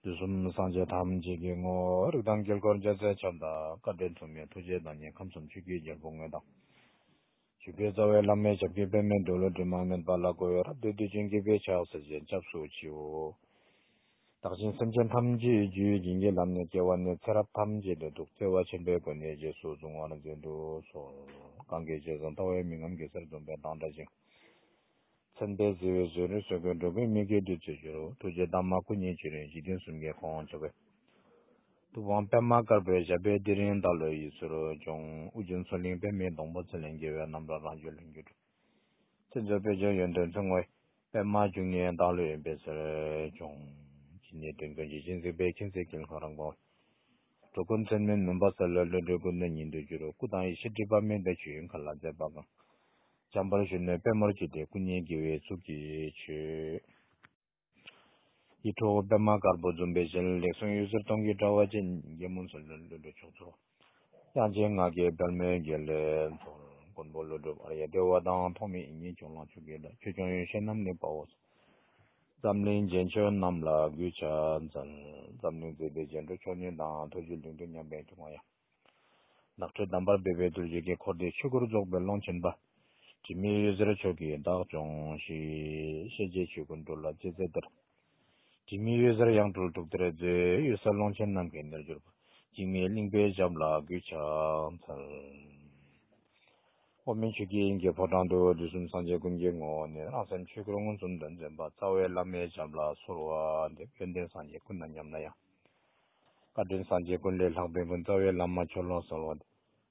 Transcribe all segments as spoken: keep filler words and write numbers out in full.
དུས་གསུམ་སངས་རྒྱས་ཐམས་ཅད་ཀྱི་ངོ་བོ། རིགས་དང་དཀྱིལ་འཁོར་རྒྱལ་སྲས་ཁྱབ་བདག། བཀའ་དྲིན་མཚུངས་མེད་ཐུགས་རྗེས་བདག་ཉིད། ཁམས་གསུམ་ཆོས་ཀྱི་རྒྱལ་པོ་དངོས་དང་། ཆོས་ཀྱི་རྩ་བའི་བླ་མའི་ཞབས་ཀྱི་པདྨའི་རྡུལ། དྲི་མ་མེད་པ་ལ་གུས་པས་རབ་ཏུ་བཏུད་ཅིང་གུས་པས་ཕྱག་འཚལ་ཞིང་སྐྱབས་སུ་མཆིའོ། བདག་གཞན་སེམས་ཅན་ཐམས་ཅད་རྒྱུད་བྱིན་གྱིས་བརླབས་ནས། སྐྱེ་བ་ནས་ཚེ་རབས་ཐམས་ཅད་དུ་སྡུག་བསྔལ་བ་ཆེན་པོའི་སྒོ་ནས་རྗེས་སུ་བཟུང་བར་མཛད་དུ་གསོལ། གང་གིས་རྗེས་བཟུང་ལྟ་བའི་མི་རྣམས་ཀྱི་སར་འཛུམ་པའི་མདངས་བཀྲ་ཞིང་། མཚན་དཔེའི་བརྩེ་བའི་བཟོད་པའི་གསོལ་གོས་འགྲོ་ཀུན་མི་བསྐྱོད་བདུད་རྩིར་གྱུར། ཐུགས་རྗེ་དྭངས་མ་སྐུ་བརྙེས་ཆོས་རིན་འཇིག་རྟེན་གསུམ་གྱི་གོ་འཕང་མཆོག་གི། ཐུབ་དབང་པདྨ་དཀར་པོའི་ཞབས་པད་དེ་རིང་བདག་བློའི་ཡིད་སྲོལ་སྐྱོང་། ཨོ་རྒྱན་མཚོ་གླིང་པདྨའི་སྡོང་པོ་ཚུལ་ལེན་དགེ་བའི་རྣམ་གྲངས་རང་རྒྱུད་ལྷུན་གྱིས་གྲུབ། མཚན་མཛོད་དཔལ་འབྱོར་ཡོན་ཏན་མཚོ་སྔོན། པདྨ་འབྱུང་གནས་བདག་བློའི་ཡིད་སྲོལ་སྐྱོང་། ཇི་སྙེད་དོན་ཀུན་ཇི་བཞིན་གཟིགས་པའི་མཁྱེན་བརྩེ་དཀྱིལ་འཁོར་རང་གོ། འགྲོ་ཀུན་མཚན་མེད་མུན་པ་སེལ་བའི་བློ་གྲོས་ཀུན་ཏུ་ཉིད་དུ་གྱུར། སྐུ་དང་ཡེ་ཤེས་སྒྲིབ་པ་མེད་པའི་ཆོས་དབྱིངས་མཁའ་ལ་མཛད་པ་གང་། འཇམ་དཔལ་གཞོན་ནུའི་པད་མོར་བརྗིད་དེ་སྐུ་བརྙེས་དགེ་བའི་གཙུག་གི་ཆོས། ཡིད་འཕྲོག་པདྨ་དཀར་པོ་འཛུམ་པའི་ཞལ། ལེགས་གསུངས་འོད་ཟེར་སྟོང་གི་དྲ་བ་ཅན། རྒྱལ་མོ་མཚོ་ལྷུན་ཀླུ་སྒྲུབ་མཆོག་སྩོལ། དབྱངས་ཅན་ངག་གི་པདྨོའི་རྒྱན་ལས་སྩོལ། མགོན་པོ་ཀླུ་སྒྲུབ་ཨཱརྱ་དེ་བ་དང་། ཐོགས་མེད་དབྱིག་གཉེན་ཁྱུང་ལང་མཆོག་གི་བདག། ཆོས་སྐྱོང་ཡེ་ཤེས་རྣམས་ནི་དཔའ་བོས་གསོལ། འཛམ་གླིང་རྒྱན་མཆོག་རྣམས་ལ་གུས་ཕྱག་འཚལ། འཛམ་གླིང་མཛེས་པའི་རྒྱན་དྲུག་མཆོག་གཉིས་དང་། ཐུགས་རྒྱུད་ལུས་འདུལ་མཉམ་པའི་ཁྱུང་བ་ཡང་། ནགས་ཁྲོད་དམ་པར་སྦས་པའི་རྡོ་རྗེ་གི་འཁོར་འདས་ཆོས་སྐུར་རྫོགས་པའི་ཀློང་ཆེན་པ། དྲི་མེད་འོད་ཟེར་མཆོག་གི་བདག་སྐྱོང་ཞིང་། ཤེས་བྱའི་ཆོས་ཀུན་སྒྲོལ་བ་ཇི་སྲིད་དེར། དྲི་མེད་འོད་ཟེར་ཡང་སྤྲུལ་དྲུག་སྡེར་མཛེས། འོད་གསལ་ཀློང་ཆེན་ནམ་མཁའི་གནས་གྱུར་པ། འཇིགས་མེད་གླིང་པའི་ཞབས་ལ་གུས་ཕྱག་འཚལ། འོག་མིན་ཆོས་ཀྱི་དབྱིངས་ཀྱི་ཕོ་བྲང་དུ། དུས་གསུམ་སངས་རྒྱས་ཀུན་གྱི་ངོ་བོ་ནས། རང་སེམས་ཆོས་སྐུར་མངོན་སུམ་དུ་འཛིན་པ། རྩ་བའི་བླ་མའི་ཞབས་ལ་གསོལ་བ་འདེབས། ཡོན་ཏན་སངས་རྒྱས་ཀུན་ན་མཉམ་ན་ཡང་། བཀའ་དྲིན་སངས་རྒྱས་ཀུན་ལས་ལྷག་པའི་མགོན། རྩ་བའི་བླ་མ་མཆོག་ལ་གསོལ་བ་འདེབས།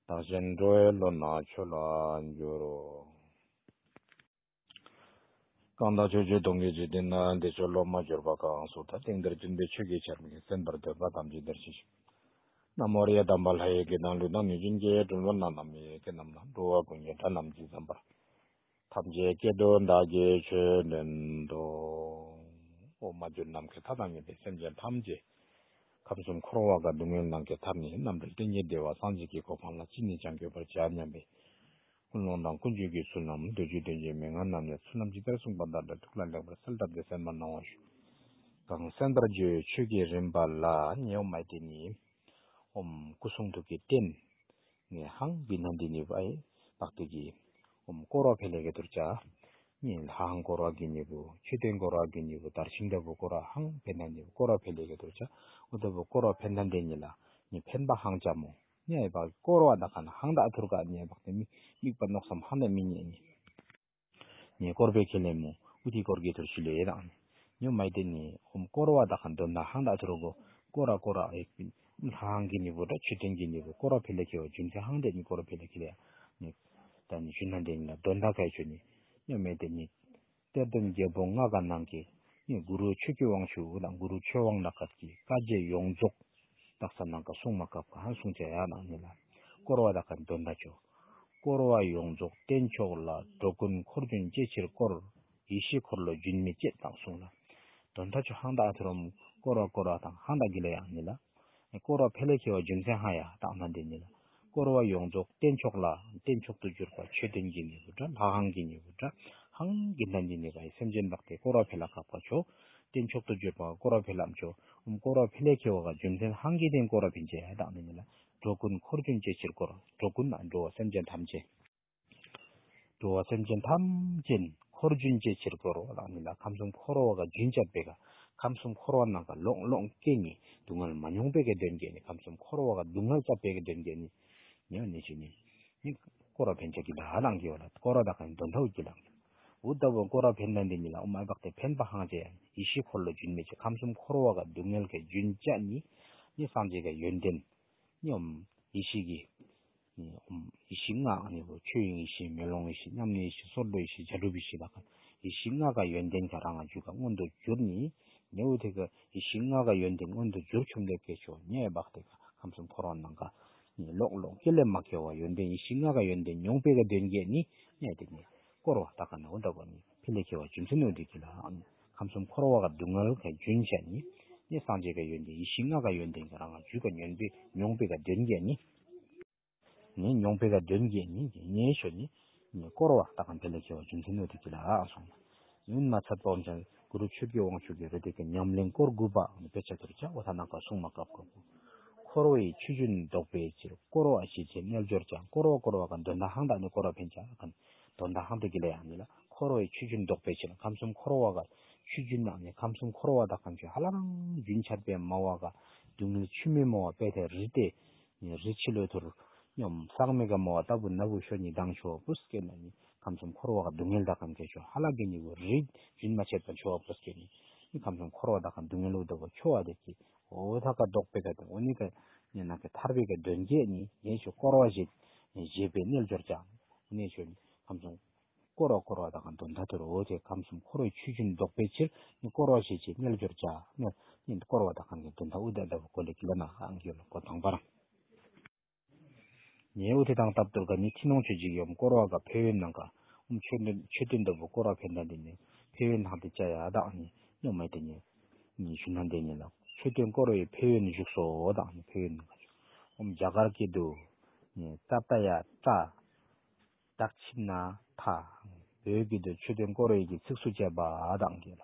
བདག་གཞན་འགྲོ་བའི་བློ་སྣ་ཆོས་ལ་འགྱུར་རོ། གང་དག་ཕྱོགས་བཅུའི་སྟོང་གི་འཇིག་རྟེན་ན། བདེ་མཆོག་སློབ་མ་གྱུར་པ་གང་། སུ་དག་གཏིང་བདར་བཙུན་པའི་ཆོས་ཀྱི་ཆར་འབེབས། གསན་པར་འདོད་པ་ཐམས་ཅད་འདིར་གཤེགས་ཤིག། ན་མོ་རེ། དམ་པ་ལྷ་ཡི་གེ་དང་ལུས་དང་ནུས་ཅན་གྱིས། གྲུལ་བུམ་རྣམས་དང་མི་ཡི་སྐད་རྣམས་དང་། འགྲོ་བ་ཀུན་གྱི་སྒྲ་རྣམས་ཇི་ཙམ་པར། ཐམས་ཅད་སྐད་དུ་བདག་གིས་ཆོས་བསྟན་ཏོ། འོ་མ་བཅུ་ནམ་མཁའི་མཐའ་དང་མཉམ་པའི་སེམས་ཅན་ཐམས་ཅད། ཁམས་གསུམ་འཁོར་བ་གི་སྡུག་བསྔལ་ནང་གི་ཐར་ནས། རྣམ་གྲོལ་གཏན་གྱི་བདེ་བ་སངས་རྒྱས་ཀྱི་གོ་འཕང་ལ་ཅི་ནས་ཀྱང་འགོད་པར་བྱ་སྙམ་པའི་ཀུན་སློང་དང་ཀུན་སྤྱོད་ཀྱི་ཚུལ་རྣམས། མདོ་རྒྱུད་དོན་གྱི་མན་ངག་རྣམས་ནས། ཚུལ་རྣམ་ཇི་ལྟར་གསུངས་པ་དེ་འདྲ། ཐུགས་ལ་ལེགས་པར་གསལ་བཏབ་སྟེ་གསན་པར་གནང་བ་ཞུ། གང་གསན་པར་བརྗོད་ཆོས་ཀྱི་རིམ་པ་ལ། ཉེ་བ་མ་དེ་ནི། ཨོཾ་སྐུ་གསུང་ཐུགས་ཀྱི་རྟེན། ནི་ཧང་བི་ན་འདི་ནི་བའི་བག་ཏུ་གི། ཨོཾ་བསྐོར་བ་འཕེལ་ལེ་གི་དུར་བྱ། ནི་ལྷ་ཧང་བསྐོར་བ་གི་ནི་བུ། མཆོད་རྟེན་བསྐོར་བ་གི་ནི་བུ། དར་ཤིང་འདྲ་བུ་བསྐོར་བ་ཧང་འཕེལ་ན་ནི་བུ། བསྐོར་བ་འཕེལ་ལེ་གི་དུར་བྱ། ཨོ་ད་བུ་བསྐོར་བ་འཕེལ་ན་འདི་ནི་ལ། ནི་འཕེན་པ་ཧང་ཅ་མོ། ནི་ཨེ་བག་བསྐོར་བ་ད་ག་ན་ཧང་ད་ཐུར་ག་ནི་ཨེ་བག་དེ་མི་དམིགས་པ་མནོ་བསམ་ཧང་ད་མི་ཉེ་ནི། ནི་བསྐོར་བའི་ཁེ་ལས་མོ། ཨུ་ཐི་བསྐོར་གྱི་དུར་ཤི་ལེ་དང་ནི། ཉོ་མའི་དེ་ནི་ཨོཾ་བསྐོར་བ་དག་ག་འདོན་ན་ཧང་དག་ཐུར་གོ། བསྐོར་ར་བསྐོར་ར་ཨེ། ལྷ་ཧང་གི་ནི་བུ་དྲ་མཆོད་རྟེན་གྱི་ནི་བུ་བསྐོར་བ་འཕེལ་ལེ་ཁེ་བ་རྒྱུ་མཚན་ཧང་དེ་ནི་བསྐོར་བ་འཕེལ་ལེ་ཁེ་ལེ་ནི། ད་ནི་ཞུ་ན་དེ་ནི་ལ་འདོན་དག་ག་ཆོ་ནི། ཉོ་མའི་དེ་ནི། གཏེར་སྟོན་རྒྱལ་པོ་ལྔ་ག་ནང་གི། ནི་གུ་རུ་ཆོས་ཀྱི་དབང་ཕྱུག་དང་གུ་རུ་ཆོས་དབང་ལ་ཁ་གི་བཀའ་རྒྱ་ཡོངས་རྫོགས། དག་ས་ནང་ག་གསུང་མ་སྐབས་ག་ཧང་གསུང་བྱ་ཡ་ནང་ནི་ལ། བསྐོར་བ་དག་ག་འདོན་དག་ཆོ། བསྐོར་བ་ཡོངས་རྫོགས་རྟེན་མཆོག་ལ། འགྲོ་ཀུན་འཁོར་རྒྱུན་བཅས་ཕྱིར་བསྐོར། ཡེ་ཤེས་འཁོར་ལོ་རྒྱུན་མི་བཅད་དང་གསུངས་ལ། དོན་དག་ཆོ་ཧང་དག་ཐུར་རོམ་བསྐོར་བ་བསྐོར་བ་དང་ཧང་དག་གི་ལ་ཡང་ནི་ལ། བསྐོར་བ་འཕེལ་ལེ་ཁེ་བ་རྒྱུ་མཚན་ཧང་ཡ་དག་ན་འདི་ནི་ལ། བསྐོར་བ་ཡོངས་རྫོགས་རྟེན་མཆོག་ལ། རྟེན་མཆོག་ཏུ་གྱུར་པ་མཆོད་རྟེན་གྱི་ནི་བུ་དྲ་ལྷ་ཧང་གི་ནི་བུ་དྲ་ཧང་གི་ན་འདི་ནི་བ་ཡི་སེམས་ཅན་བདག་སྟེ་བསྐོར་བ་འཕེལ་ལ་ཁག་པ་ཆོ། རྟེན་མཆོག་ཏུ་གྱུར་པ་བསྐོར་བ་འཕེལ་ལམ་ཆོ། ཨོཾ་བསྐོར་བ་འཕེལ་ལེ་ཁེ་བ་ག་རྒྱུ་མཚན་ཧང་གི་རྟེན་བསྐོར་བ་འཕེལ་བྱེད་ཡ་དག་ནི་ནི་ལ། འགྲོ་ཀུན་འཁོར་རྒྱུན་བཅས་ཕྱིར་བསྐོར། འགྲོ་ཀུན་ན་འགྲོ་བ་སེམས་ཅན་ཐམས་ཅད། འགྲོ་བ་སེམས་ཅན་ཐམས་ཅད་འཁོར་རྒྱུན་བཅས་ཕྱིར་བསྐོར་རོ་ལགས་ནི་ལ། ཁམས་གསུམ་འཁོར་བ་ག་རྒྱུན་བཅད་པའི་ག། ཁམས་གསུམ་འཁོར་བ་ནང་ག་ལོང་ལོང་སྐྱེ་ནི་སྡུག་བསྔལ་མ་མྱོང་པའི་ག་དོན་གྱི་ནི། ཁམས་གསུམ་འཁོར་བ་ག་སྡུག་བསྔལ་བཅད་པའི་ག་དོན་གྱི་ནི། ཉོ་ནི་ཅི་ནི། ནི་བསྐོར་བ་འཕེལ་བྱེད་ཀྱི་ལ་ལང་གི་བ་ལ་བསྐོར་བ་དག་ག་ནི་དོན་དག་གི་ལ། འུ་ད་བོ་བསྐོར་བ་འཕེལ་ན་འདི་ནི་ལ་ཨོ་མ་བག་སྟེ་འཕེན་པ་ཧང་ཅེ་ཡ་ཡེ་ཤེས་འཁོར་ལོ་རྒྱུན་མི་བཅད། ཁམས་གསུམ་འཁོར་བ་ག་སྡུག་བསྔལ་ག་རྒྱུན་བཅད་ནི། ནི་སངས་རྒྱས་ག་ཡོན་ཏན། ཉོམ་ཡེ་ཤེས་ཀྱི། ཨོམ་ཡེ་ཤེས་ལྔ་ནི་བོ་ཆོས་དབྱིངས་ཡེ་ཤེས་མེ་ལོང་ཡེ་ཤེས་ཉམས་ལེན་ཡེ་ཤེས་སོར་སྒྲོ་ཡེ་ཤེས་བྱ་གྲུབ་ཡེ་ཤེས་ལ་ཁ་ཡེ་ཤེས་ལྔ་ག་ཡོན་ཏན་ག་རང་ང་རྒྱུད་ག་མངོན་དུ་གྱུར་ནི། ནེའུ་ཐེ་ག་ཡེ་ཤེས་ལྔ་ག་ཡོན་ཏན་མངོན་དུ་གྱུར་ཆུམ་ལེབ་ཀེ་ཆོ་ཉེ་བག་ཐེ་ག་ཁམས་གསུམ་འཁོར་བ་ནང་ག་ནི་ལོག་ལོག་སྐྱེ་ལེ་མ་སྐྱེ་བ་ཡོན་ཏན་ཡེ་ཤེས་ལྔ་ག་ཡོན་ཏན་མྱོང་པེ་ག་དོན་གྱི་ནི་ཉེ་དེ་ནི། བསྐོར་བ་དག་ག་ནི་འོ་འདྲ་བ་ནི་ཕི་ལེ་ཁེ་བ་རྒྱུ་མཚན་འོ་དེ་གི་ལ། ཁམས་གསུམ་འཁོར་བ་ག་སྡུག་བསྔལ་ག་རྒྱུན་བཅད་ནི། ནི་སངས་རྒྱས་ག་ཡོན་ཏན་ཡེ་ཤེས་ལྔ་ག་ཡོན་ཏན་ག་རང་ང་རྒྱུད་ག་ཉོན་པེ་མྱོང་པེ་ག་དོན་གྱི་ནི། ནི་མྱོང་པེ་ག་དོན་གྱི་ནི་ཉེ་ཤོ་ནི། ནི་བསྐོར་བ་དག་ག་ཕི་ལེ་ཁེ་བ་རྒྱུ་མཚན་འོ་དེ་གི་ལ་སོང་ལ། ཡུན་མ་ཚད་པ་འོམ་ཅན་ གུ་རུ་ཆོས་ཀྱི་དབང་ཕྱུག་གི་རིགས་དེ་གི་ཉམས་ལེན་སྐོར་དགུ་པ་ནི་དཔེ་ཆ་དེར་ཀྱང་འོ་ད་ནང་ཀ་གསུང་མ་སྐབས་ཀོ། འཁོར་བའི་ཆུ་རྒྱུན་ལྡོག་པའི་ཕྱིར། བསྐོར་བ་ཞེས་བྱའི་རྣལ་འབྱོར་བྱ། བསྐོར་བ་བསྐོར་བ་ག་འདོན་དག་ཧང་དག་ནི་བསྐོར་བ་ཕན་ཆ་ག་འདོན་དག་ཧང་དག་གི་ལ་ཡང་ནི་ལ། འཁོར་བའི་ཆུ་རྒྱུན་ལྡོག་པའི་ཕྱིར། ཁམས་གསུམ་འཁོར་བ་ག་ཆུ་རྒྱུན་ནང་ནི་ཁམས་གསུམ་འཁོར་བ་དག་གམ་ཆུ་ཧ་ལ་རང་རྒྱུན་ཆད་པའི་མ་བ་ག་སྡུག་བསྔལ་ཆུ་མེ་མ་བ་པེ་ཐེ་རི་ཏེ། རི་ཆི་ལོ་ཐུར། ཉོམ་ས་མེ་ག་མ་བ་ལྟ་བུ་ན་བུ་ཤོ་ཉི་དང་ཆོ་བུ་སྐེ་ན་ཉི་ཁམས་གསུམ་འཁོར་བ་ག་སྡུག་བསྔལ་དག་གམ་ཆུ་ཧ་ལ་གི་ཉི་བུ་རི་རྒྱུན་མ་ཆད་པ་ཆོ་བུ་སྐེ་ནི་ཁམས་གསུམ་འཁོར་བ་དག་གམ་སྡུག་བསྔལ་ལོ་ལྟ་བུ་ཆོ་བ་དེ་ཀི། འོ་ད་ག་ལྡོག་པའི་ག་དེ་འོ་ནི་ག་ཉི་ན་ག་ཐར་པའི་ག་དོན་གྱི་ཉི་ཉེ་ཆོ་བསྐོར་བ་ཞེས་ཞེས་པའི་རྣལ་འབྱོར་ཀྱང་ཉེ་ཆོ་ཁམས་གསུམ་བསྐོར་བ་བསྐོར་བ་དག་གམ་དོན་དག་དུ་རོ་དེ་ཁམས་གསུམ་འཁོར་བའི་ཆུ་རྒྱུན་ལྡོག་པའི་ཕྱིར་ཉི་བསྐོར་བ་ཞེས་བྱའི་རྣལ་འབྱོར་བྱ་ཉི་ཉི་བསྐོར་བ་དག་གམ་གྱི་དོན་དག་ཨུ་ད་ལྟ་བུ་གོ་ལེ་ཀི་ལ་ན་ཨང་གི་ལ་གོ་དང་པ་རང་། ཉེ་འུ་དེ་དང་སྟབས་བསྟུན་ག་ཉི་ཐི་ནོང་ཆོས་ཅིག་ཡོམ་བསྐོར་བ་ག་ཕེ་ཝེན་ནང་ག་ཨུམ་ཆོས་འདོན་ཆོས་འདོན་ལྟ་བུ་བསྐོར་བ་ཕན་ད་འདི་ནི་ཕེ་ཝེན་ནང་དེ་ཅ་ཡ་དག་ཉི་ཉོ་མ་དེ་ཉི་ཉི་ཞུ་ན་འདི་ཉི་ལ་ཆོས་འདོན་བསྐོར་བའི་ཕེ་ཝེན་བཞུགས་སོ་དག་ཉི་ཕེ་ཝེན་ནང་ག་ཨུམ་རྒྱ་གར་གྱི་དུ་ཉི་ཏ་ཏ་ཡ་ཏ། བདག་ཆིབས་ན་ཐ། བོད་ཀྱི་དུ་ཆོས་དོན་བསྐོར་བའི་གི་ཚིགས་སུ་བཅད་པ་དང་གི་ལ།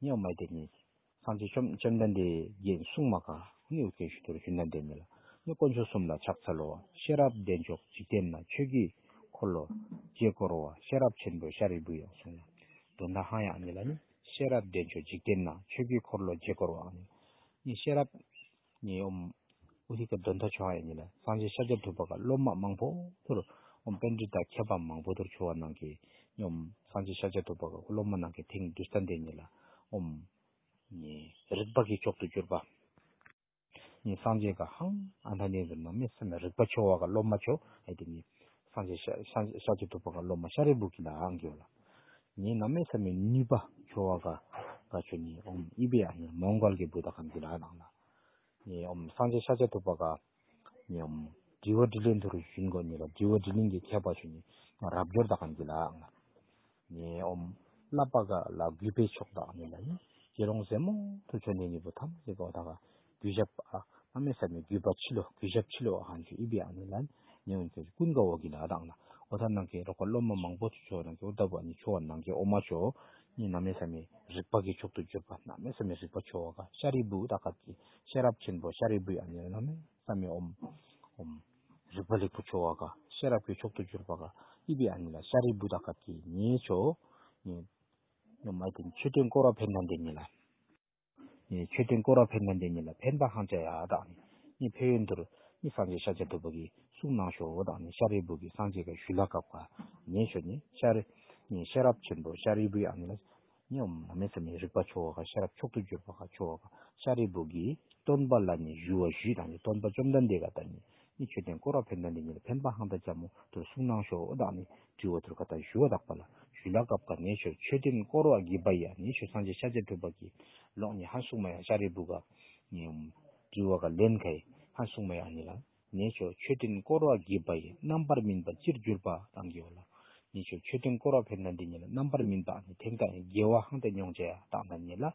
ཉེ་འོ་མ་དེ་ཉིད། སངས་རྒྱས་བཅོམ་བཅོམ་ལྡན་འདས་རྒྱན་གསུང་མ་ག་ནི་ཡོད་མཁན་ཞུ་དོར་ཞུ་ན་འདི་ཉིད་ལ། ནི་དཀོན་མཆོག་གསུམ་ལ་ཕྱག་འཚལ་ལོ། ཤེས་རབ་ལྡན་མཆོག་འཇིག་རྟེན་ན། ཆོས་ཀྱི་འཁོར་ལོ་རྗེ་བསྐོར་བ། ཤེས་རབ་ཆེན་པོ་ཤཱ་རིའི་བུ་ཡང་གསུངས་ལ། དོན་དག་ཧང་ཡང་ཉིད་ལ་ནི་ཤེས་རབ་ལྡན་མཆོག་འཇིག་རྟེན་ན། ཆོས་ཀྱི་འཁོར་ལོ་རྗེ་བསྐོར་བ་ནི་ཤེས་རབ། ཉེ་འོམ། ཨུ་ཐི་ཀ་དོན་དག་ཆོ་ཨ་ཡ་ཉི་ལ་སངས་རྒྱས་ཤཱཀྱ་ཐུབ་པ་ག་སློབ་མ་མང་པོ་ཐུར་འོམ་པཎྜི་ཏ་མཁས་པ་མང་པོ་ཐུར་ཆོ་བ་ནང་གི་ཉོམ་སངས་རྒྱས་ཤཱཀྱ་ཐུབ་པ་ག་སློབ་མ་ནང་གི་ཐེངས་དུས་སྟན་དེ་ཉི་ལ་འོམ་ཉེ་རིག་པ་གི་མཆོག་ཏུ་གྱུར་པ་ཉེ་སངས་རྒྱས་ག་ཧང་ཨ་ད་ནེ་ཟུར་ན་མེ་སེ་མེ་རིག་པ་ཆོ་བ་ག་སློབ་མ་ཆོ་ཨ་དེ་ཉི་སངས་རྒྱས་ཤཱཀྱ་ཐུབ་པ་ག་སློབ་མ་ཤཱ་རིའི་བུ་གི་ལ་ཨང་གི་ལ་ཉེ་ན་མེ་སེ་མེ་ནུས་པ་ཆོ་བ་ག་ག་ཆོ་ཉི་འོམ་ཨི་བི་ཨ་ཉི་མོང་གལ་གི་བུ་ད་གམ་གི་ལ་ནང་ལ། ཉེ་འོམ་སངས་རྒྱས་ཤཱཀྱ་ཐུབ་པ་ག་ཉེ་འོམ་དྲི་བ་དྲིས་ལན་དུ་རུ་ཞུན་གོ་ཉེ་ལ་དྲི་བ་དྲིས་ལན་གྱི་མཁས་པ་ཆུ་ཉེ་རབ་འབྱོར་དག་གམ་གྱི་ལའང་ལ། ཉེ་འོམ་བསླབ་པ་ག་ལ་གུས་པའི་མཆོག་དག་ཉེ་ལ་ཉེ་ཇེ་རོང་ཟེ་མོ་དུ་ཆོ་ཉེ་ཉེ་བུ་ཐམས་ཅད་གོ་དག་གུས་ཞབས་ཨ་ཨ་མེ་ས་མེ་གུས་པ་ཆི་ལོ་གུས་ཞབས་ཆི་ལོ་ཨ་ཧན་ཆུ་ཨི་བི་ཨ་ཉེ་ལ་ཉེ་འོམ་ཆུ་ཀུན་ག་འོ་གི་ལ་དང་ལ་འོ་ད་ནང་གི་རོག་ག་སློབ་མ་མང་པོ་ཆུ་ཆོ་ནང་གི་འོ་ད་བུ་ཨ་ཉེ་ཆོ་བ་ནང་གི་འོ་མ་ཆོ་ཉེ་ན་མེ་ས་མེ་རིག་པ་གི་མཆོག་ཏུ་གྱུར་པ་ན་མེ་ས་མེ་རིག་པ་ཆོ་བ་ག་ཤཱ་རིའི་བུ་ད་ག་གི་ཤེས་རབ་ཆེན་པོ་ཤཱ་རིའི་བུ་ཨ་ཉེ་ལ་ན་མེ་ས་མེ་འོམ་འོམ་རིག་པ་ལེགས་པོ་ཆོ་བ་ག་ཤེས་རབ་ཀྱི་མཆོག་ཏུ་གྱུར་པ་ག་ཨི་བི་ཨ་ཉི་ལ་ཤཱ་རིའི་བུ་དག་ག་གི་ཉེ་ཆོ་ཉེ་ཉོ་མ་དེ་ཆོས་དོན་བསྐོར་བ་ཕན་ན་འདི་ཉི་ལ་ཉེ་ཆོས་དོན་བསྐོར་བ་ཕན་ན་འདི་ཉི་ལ་ཕན་པ་ཧང་ཅ་ཡ་དག་ཉི་ཉེ་ཕན་ཡོན་དུར་ཉེ་སངས་རྒྱས་ཤཱཀྱ་ཐུབ་པ་གི་གསུང་གནང་ཤོ་དག་ཉེ་ཤཱ་རིའི་བུ་གི་སངས་རྒྱས་ཀ་ཞུ་ལ་སྐབས་ག་ཉེ་ཆོ་ཉེ་ཤཱ་རི་ཉེ་ཤེས་རབ་ཆེན་པོ་ཤཱ་རིའི་བུ་ཨ་ཉི་ལ། ཉེ་འོམ་ན་མེ་ས་མེ་རིག་པ་ཆོ་བ་ག་ཤེས་རབ་མཆོག་ཏུ་གྱུར་པ་ག་ཆོ་བ་ག་ཤཱ་རིའི་བུ་གི་སྟོན་པ་ལ་ནི་ཞུ་བ་ཞུས་དང་ནི་སྟོན་པ་བཅོམ་ལྡན་འདས་ག་ད་ནི་ནི་ཆོས་དོན་བསྐོར་བ་ཕན་ད་འདི་ཉིད་ལ་ཕན་པ་ཧང་ད་ཅ་མོ་དུ་གསུང་གནང་ཤོ་དང་ནི་དྲི་བ་དུར་ག་ད་ཞུ་བ་དག་པ་ལ་ཞུ་ལ་སྐབས་ག་ནས་ཆོས་ཆོས་དོན་བསྐོར་བ་བགྱིས་པ་ཡ་ནི་ཆོས་སངས་རྒྱས་ཤཱཀྱ་ཐུབ་པ་གི་ལོག་ནི་ཧང་གསུང་མ་ཡ་ཤཱ་རིའི་བུ་ག་ནི་དྲི་བ་ག་ལན་ཁའི་ཧང་གསུང་མ་ཡ་ནི་ལ། ཉེ་ཆོ་མཆོད་རྟེན་བསྐོར་བ་བགྱིས་པ་ཡི་རྣམ་པར་སྨིན་པ་ཅིར་གྱུར་པ་དང་གི་འོ་ལ། ཉེ་ཆོ་མཆོད་རྟེན་བསྐོར་བ་ཕན་ན་འདི་ཉིད་ལ་རྣམ་པར་སྨིན་པ་ནི་ཐེང་ཐང་དགེ་བ་ཧང་དེ་མྱོང་བྱ་ཡ་དང་ད་ཉིད་ལ།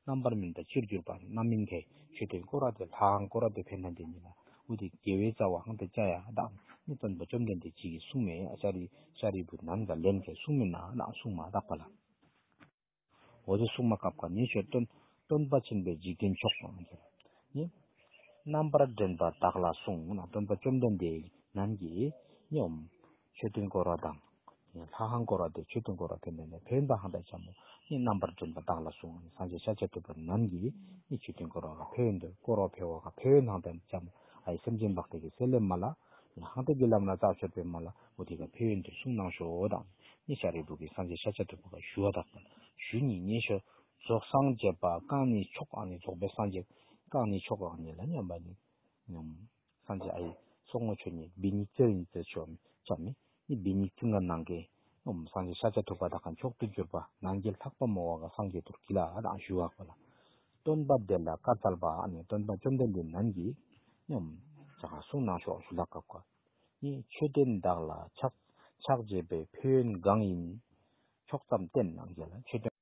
རྣམ་པར་སྨིན་པ་ཅིར་གྱུར་པ་ནི་རྣམ་སྨིན་ཁའི་མཆོད་རྟེན་བསྐོར་བ་དེ་ལྷ་ཧང་བསྐོར་བ་དེ་ཕན་ན་འདི་ཉིད་ལ་འུ་དེ་དགེ་བའི་རྩ་བ་ཧང་དེ་བཅའ་ཡ་དང་ནི་སྟོན་པ་བཅོམ་ལྡན་འདས་ཅིག་གིས་གསུངས་མེད་ཡ་ཤཱ་རི་ཤཱ་རིའི་བུ་ནན་ག་ལན་ཁའི་གསུངས་མེད་ན་ན་གསུངས་མ་དག་པ་ལ། འོ་དེ་གསུངས་མ་སྐབས་ཀ་ཉེ་ཆོས་སྟོན་སྟོན་པ་ཆེན་པོའི་འཇིག་རྟེན་མཆོག་ནི། རྣམ་པར་འདྲེན་པ་བདག་ལ་གསུངས་ན་སྟོན་པ་བཅོམ་ལྡན་འདས་ནན་གྱིས་ཉོམ་མཆོད་རྟེན་བསྐོར་བ་དང་། ལྷ་ཁང་བསྐོར་བ་དེ་མཆོད་རྟེན་བསྐོར་བ་ཕན་པས་ནས་ཕན་པ་ཧང་ད་ཅ་མོ་ནི་རྣམ་པར་འདྲེན་པ་བདག་ལ་གསུངས་ནི་སངས་རྒྱས་ཤཱཀྱ་ཐུབ་པ་ནན་གྱིས་ནི་མཆོད་རྟེན་བསྐོར་བ་ཕན་ཡོན་དུ་བསྐོར་བ་ཕན་བ་ཕན་ཡོན་ཧང་ད་ཅ་མོ་ཨའི་སེམས་ཅན་བག་སྟེ་གི་སེ་ལེ་མ་ལ། ཧང་ཏེ་གི་ལམ་ལ་རྩ་ཆོད་པའི་མ་ལ་འོ་དེ་ག་ཕན་ཡོན་དུ་གསུང་གནང་ཤོག་དང་ནི་ཤཱ་རིའི་བུ་གིས་སངས་རྒྱས་ཤཱཀྱ་ཐུབ་པ་ག་ཞུ་བ་དག་པ་ཞུ་ཉིད་ཉེ་ཤོ་རྫོགས་སངས་རྒྱས་པ་རྐང་གཉིས་མཆོག་ཨ་ནི་རྫོགས་པའི་སངས་རྒྱས་རྐང་གཉིས་མཆོག་ཨ་ནི་ལ་མཉམ་པ་ནི་སངས་རྒྱས་ཨའི་སོག་མོ་ཆོས་ཉིད་བི་ཉིད་ཙེ་ཡིན་ཙེ་ཆོ་ཅམ་ནི་ནི་བི་ཉིད་ཙིང་ལ་ནང་གི་སངས་རྒྱས་ཤཱཀྱ་ཐུབ་པ་དག་ག་མཆོག་ཏུ་གྱུར་པ་ནང་གི་ལྷག་པ་མོ་བ་ག་སངས་རྒྱས་དུར་གྱི་ལ་དང་ཞུ་བ་ག་ལ། སྟོན་པ་དེ་ལ་བཀའ་སྩལ་པ་ཨ་ནི་སྟོན་པ་བཅོམ་ལྡན་འདས་ནན་གྱིས་ཉོམ་ཅ་ག་གསུང་གནང་ཤོག་ཞུ་ལ་སྐབས་ཀ་ནི་མཆོད་རྟེན་བདག་ལ་ཕྱག་ཕྱག་བྱས་པའི་ཕན་ཡོན་གང་ཡིན། ཕྱོགས་ཙམ་བསྟན་གནང་རྒྱ་ལ་མཆོད་རྟེན་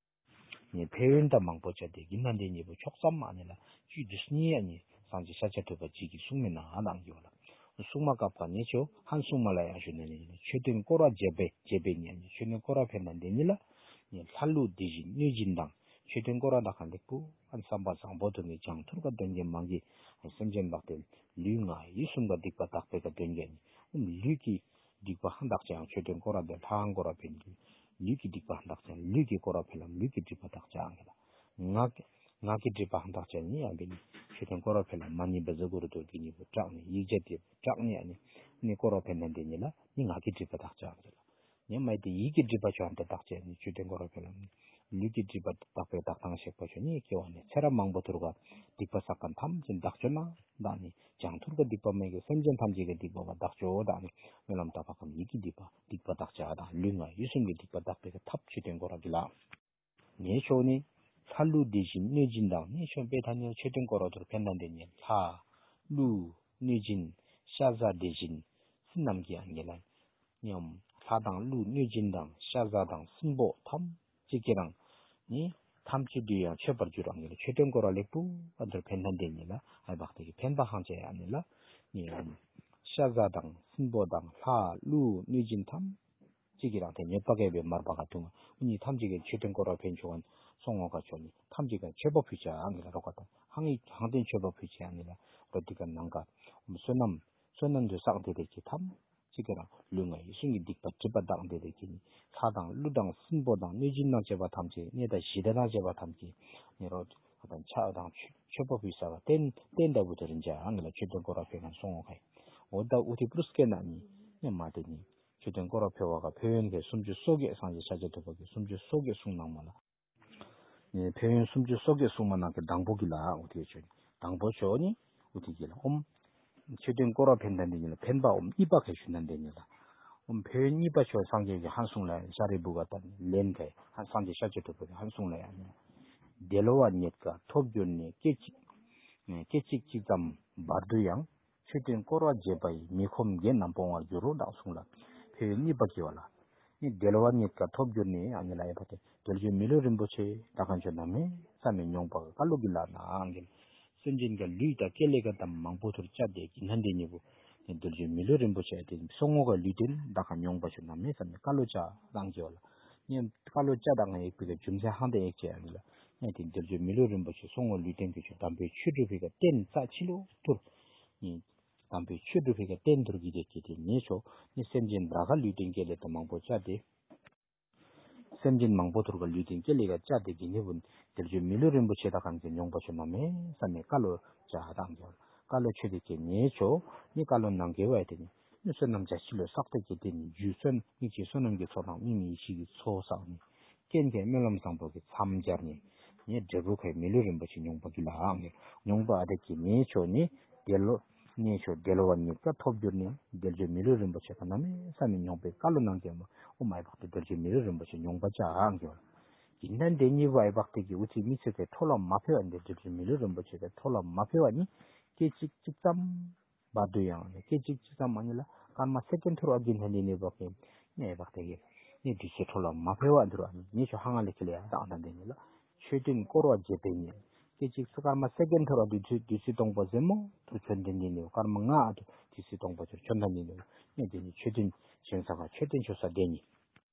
ནི་ཕན་ཡོན་དང་མང་པོ་བྱ་སྟེ་གི་ན་འདི་ཉིད་པོ་ཕྱོགས་ཙམ་ཨ་ནི་ལ་བཅུད་དུ་སྙིང་ཨ་ནི་སངས་རྒྱས་ཤཱཀྱ་ཐུབ་པ་གཅིག་གིས་གསུང་མི་ན་ཨ་ནང་རྒྱ་ལ་གསུང་མ་སྐབས་ཀ་ནི་ཆོ་ཧན་གསུང་མ་ལ་ཡང་ཞུ་ན་ནི་མཆོད་རྟེན་བསྐོར་བ་བྱས་པའི་བྱས་པའི་ཉིད་ནི་མཆོད་རྟེན་བསྐོར་བ་ཕན་ན་འདི་ཉིད་ལ་ནི་ལྷ་ཀླུ་དེ་བཞིན་གནོད་སྦྱིན་དང་ མཆོད་རྟེན་སྐོར་ར་དག་ག་ལེགས་པོ་ཨན་བསམ་པ་བཟང་པོ་དུ་ནི་བྱང་ཐུར་ག་དོན་གྱི་མང་གི་སེམས་ཅན་དག་དེ་ལུས་ངག་ཡིད་གསུམ་ག་སྡིག་པ་དག་པའི་ག་དོན་གྱི་ནི་ཨུམ་ལུས་ཀྱི་སྡིག་པ་ཧན་དག་ཅང་མཆོད་རྟེན་སྐོར་ར་དེ་ལྷ་སྐོར་ར་ཕན་གྱི་ལུས་ཀྱི་སྡིག་པ་ཧན་དག་ཅང་ལུས་ཀྱི་སྐོར་ར་ཕན་ལ་ལུས་ཀྱི་སྡིག་པ་དག་ཅང་གི་ལ་ངག་ངག་གི་སྡིག་པ་ཧན་དག་ཅང་ནི་ཡང་གི་ནི་མཆོད་རྟེན་སྐོར་ར་ཕན་ལ་མ་ནི་བེ་ཟ་གུ་རུ་དུ་གི་ནི་བུ་དྲག་ནི་ཡིག་བརྒྱ་དེ་དྲག་ནི་ཨ་ནི་ནི་སྐོར་ར་ཕན་ལ་འདི་ནི་ལ་ནི་ངག་གི་སྡིག་པ་དག་ཅང་གི་ལ། ཉེ་མ་དེ་ཡིད་ཀྱི་སྒྲིབ་པ་ཆོག་འདི་དག་ཅེས་ནི་ཆོས་དོན་སྐོར་བ་ཕེ་ལ། ལུས་ཀྱི་སྒྲིབ་པ་དག་པའི་དག་དང་གཤེགས་པ་ཆོས་ཉིད་སྐྱེ་བ་ནི་ཚེ་རབས་མང་པོ་ཐུར་ག་སྡིག་པ་བསགས་མཁན་ཐམས་ཅད་དག་ཆོད་ན་དག་ནི་བྱང་ཐུར་ག་སྡིག་པ་མེད་ཀྱི་སེམས་ཅན་ཐམས་ཅད་ཀྱི་སྡིག་པ་བ་དག་ཆོད་དག་ནི་སྨོན་ལམ་དག་པ་ཁམས་ཡིད་ཀྱི་སྒྲིབ་པ་སྡིག་པ་དག་ཆ་དང་ལུས་ངག་ཡིད་གསུམ་གྱི་སྡིག་པ་དག་པའི་ཐབས་ཆོས་དོན་སྐོར་བ་གི་ལ། ངའི་ཕྱོགས་ནི། ལྷ་ཀླུ་དེ་བཞིན་གནོད་སྦྱིན་དང་ངའི་ཕྱོགས་པའི་ཐ་སྙད་མཆོད་རྟེན་སྐོར་བ་ཐོར་ཕན་དང་དེ་ཉིད་ལྷ། ཀླུ། གནོད་སྦྱིན། ཤ་ཟ་དེ་བཞིན། སྲིན་རྣམས་ཀྱི་ཨང་གི་ལ། ཉམ། ལྷ་དང་ཀླུ་གནོད་སྦྱིན་དང་ཤ་ཟ་དང་སྲིན་པོ་ཐམས་ཅད་ཀྱི་རང་། ནི། ཐམས་ཅད་དུ་ཡང་མཆོད་པར་འགྱུར་ཨང་གི་ལ་མཆོད་རྟེན་སྐོར་བ་ལེགས་པོ་ཨ་ཐོར་ཕན་དང་དེ་ཉིད་ལ་ཨའི་བག་དེ་གི་ཕན་པ་ཧང་ཆེ་ཨ་ནི་ལ། ནི། ཤ་ཟ་དང་སྲིན་པོ་དང་ལྷ་ཀླུ་གནོད་སྦྱིན་ཐམས། གཅིག་གིས་རང་དེ་ཉེས་པ་བཀལ་བའི་མར་པ་ག་དུང་། ཨུ་གཉིས་ཐམས་ཅད་ཀྱི་མཆོད་རྟེན་སྐོར་བ་ཕན་ཆུང་བ་སོང་ངོ་ག་ཆོག་ནི་ཐམས་ཅད་ཀྱི་མཆོད་པ་ཕུལ་བྱ་ཨང་གི་ལ་རོགས་པ་དང་ཧང་ངི་ཧང་དེ་མཆོད་པ་ཕུལ་བྱ་ཨང་གི་ལ་རོ་དི་ག་ནང་ག་བསོད་ནམས་བསོད་ནམས་དུ་བསགས་དེ་དེ་གི་ཐམས་ཅད་ཀྱི་རང་ལུས་ངག་ཡིད་གསུམ་གྱི་སྡིག་པ་སྒྲིབ་པ་དག་དེ་དེ་གི་ནི་ལྷ་དང་ཀླུ་དང་སྲིན་པོ་དང་གནོད་སྦྱིན་དང་བཅས་པ་ཐམས་ཅད་གནས་དང་གཞི་བདག་དང་བཅས་པ་ཐམས་ཅད་ནི་རོ་དང་ཕྱག་དང་མཆོད་པ་ཕུལ་ས་བ་རྟེན་རྟེན་ལྟ་བུ་དེ་རིན་བྱ་ཨང་གི་ལ་མཆོད་རྟེན་སྐོར་བ་ཕན་ཁང་སོང་ངོ་ག་ཡི་འོ་ད་ཨུ་ཐི་པུ་རུ་སྐད་ན་ནི་ནི་མ་དེ་ནི། མཆོད་རྟེན་སྐོར་བ་ཕེ་བ་ག་ཕེ་ཡོན་གྱི་སུམ་ཅུ་སོ་བརྒྱད་སངས་རྒྱས་ཤཱཀྱ་ཐུབ་པ་གི་སུམ་ཅུ་སོ་བརྒྱད་གསུང་གནང་མ་ལ། ནས་ཕེ་ཡོན་སུམ་ཅུ་སོ་བརྒྱད་གསུང་མ་ནང་གི་དང་པོ་གི་ལ་ཨུ་ཐི་ཆོས་དང་པོ་ཆོས་ནི་ཨུ་ཐི་གི་ལ་ཨོམ། མཆོད་རྟེན་སྐོར་བ་ཕན་དང་འདི་ཉིད་ལ་ཕན་པ་ཨོམ་གཉིས་པ་ག་ཞུ་ན་འདི་ཉིད་ལ། ཨོམ་ཕེ་ཡོན་གཉིས་པ་ཆོས་སངས་རྒྱས་ཀྱི་ཧན་གསུང་ལ་ཤཱ་རིའི་བུ་ག་ད་ལན་ག་ཧན་སངས་རྒྱས་ཤཱཀྱ་ཐུབ་པ་གི་ཧན་གསུང་ལ་ཡང་ནི། དལ་བ་རྙེད་དཀའ་ཐོབ་གྱུར་ནས་སྐད་ཅིག་སྐད་ཅིག་གཅིག་ཙམ་བར་དུ་ཡང་། མཆོད་རྟེན་བསྐོར་བ་བྱེད་པ་ཡིས། མི་ཁོམ་བརྒྱད་རྣམས་སྤོང་བར་འགྱུར་རོ་དང་གསུངས་ལ། ཕེ་ཡོན་གཉིས་པ་གི་བ་ལ། ནི་དལ་བ་རྙེད་དཀའ་ཐོབ་གྱུར་ནས་ཨ་ནི་ལ་ཡ་པ་དེ་དལ་འབྱོར་མི་ལུས་རིན་པོ་ཆེ་ད་གང་བྱོན་ན་མེད་ས་མེད་མྱོང་པ་བཀའ་ལུགས་ཀྱི་ལ་ན་ཨང་གིན། སེམས་ཅན་གྱི་ལུས་དང་སྐེ་ལས་ཀ་དམ་མང་པོ་ཐུར་བཅའ་དེ་གི་ན་འདི་ཉིད་པོ། ནི་དལ་འབྱོར་མི་ལུས་རིན་པོ་ཆེ་དེ་སོ་ངོ་ག་ལུས་རྟེན་ད་གང་མྱོང་པ་བྱོན་ན་མེད་ས་མེད་བཀའ་ལུགས་བཅའ་རང་གི་བ་ལ། ངས་བཀའ་ལོ་བཅའ་དང་ཡེག་པའི་རྒྱུ་མཚན་ཧང་དང་ཡེག་བྱས་ཡང་ལ། ངས་དེ་འདིར་བརྗོད་མི་ལུས་རིན་པོ་ཆེ་སོ་ངོ་ལུས་རྟེན་གྱི་ཆོས་དམ་པའི་ཆོས་སྒྲུབ་པའི་ག་རྟེན་རྩ་ཆེ་ལོ་ཐུར། ངས་དམ་པའི་ཆོས་སྒྲུབ་པའི་ག་རྟེན་ཐུར་གྱི་རེད་ཀྱི་དེ་ངས་ཆོ་ངས་སེམས་ཅན་ར་ག་ལུས་རྟེན་སྐེ་ལས་དང་མང་པོ་བཅའ་སྟེ། སེམས་ཅན་མང་པོ་ཐུར་ག་ལུས་རྟེན་སྐེ་ལས་ག་བཅའ་སྟེ་གི་ནི་བུན་འདིར་བརྗོད་མི་ལུས་རིན་པོ་ཆེ་དག་གང་གི་མྱོང་པ་ཆོ་ན་མེད་ས་མེད་བཀའ་ལོ་བཅའ་དང་གི་བཀའ་ལོ་ཆོས་དེ་ཀྱི་ངས་ཆོ་ངས་བཀའ་ལོ་ནང་གི་བ་དེ་ནི། ནི་བསོད་ནམས་བརྒྱ་ཕྱི་ལོ་བསགས་ཏེ་གི་དེ་ནི་རྒྱུ་བསོད་ནམས་ཀྱི་ཚོགས་དང་དམིགས་མེད་ཡེ་ཤེས་ཀྱི་ཚོགས་བསགས་ནས། རྐྱེན་གྱིས་སྨོན་ལམ་བཟང་པོ་གི་མཚམས་སྦྱར་ནས། ངས་འབྲས་བུ་ཁའི་མི་ལུས་རིན་པོ་ཆེ་མྱོང་པ་གི་ལའང་ནི། མྱོང་པ་ཨ་དེ་གི་ངས་ཆོ་ནི། དལ་ལོ། ངས་ཆོ་དལ་བ་རྙེད་དཀའ་ཐོབ་གྱུར་ནས། དལ་འབྱོར་མི་ལུས་རིན་པོ་ཆེ་ག་ན་མེད་ས་མེད་མྱོང་པའི་བཀའ་ལོ་ནང་གི་མོ། ཨོ་མའི་བག་ཏུ་དལ་འབྱོར་མི་ལུས་རིན་པོ་ཆེ་མྱོང་པ་ཅའང་གི་བ། ཡིན་ན་འདི་གཉིས་པ་ཨའི་བག་ཏུ་གི་འུ་ཚི་མི་ཚེ་གི་འཕྲོ་ལ་མ་ཕེ་བ་འདི་དལ་འབྱོར་མི་ལུས་རིན་པོ་ཆེ་གི་འཕྲོ་ལ་མ་ཕེ་བ་ནི། སྐད་ཅིག་གཅིག་ཙམ། བར་དུ་ཡང་ནི་སྐད་ཅིག་གཅིག་ཙམ་མ་ཉིད་ལ་སྐར་མ་སེ་ཀན་ཐུར་བ་རྒྱུན་ལྡན་ནི་ནི་བག་གི་ནི་བག་དེ་གི་ནི་དུས་ཚོད་འཕྲོ་ལ་མ་ཕེ་བ་འདུར་བ་ནི་ངས་ཆོ་ཧང་ང་ལེ་ཁི་ལེ་ཡ་དང་དང་དེ་ནི་ལ་མཆོད་རྟེན་བསྐོར་བ་བརྒྱད་པའི་ཉིན་སྐད་ཅིག་སྐར་མ་སེ་ཀན་ཐུར་བ་དུས་ཚོད་དུས་ཚོད་སྟོང་པ་ཟེ་མོ་ཐུར་ཆོན་ལྡན་ནི་ནི་སྐར་མ་ལྔ་དུ་དུས་ཚོད་སྟོང་པ་ཆོ་ཆོན་ལྡན་ནི་ནི་ནི་དེ་ནི་མཆོད་རྟེན་བཞེངས་ས་ག་མཆོད་རྟེན་མཆོད་ས་དེ་ཉིད།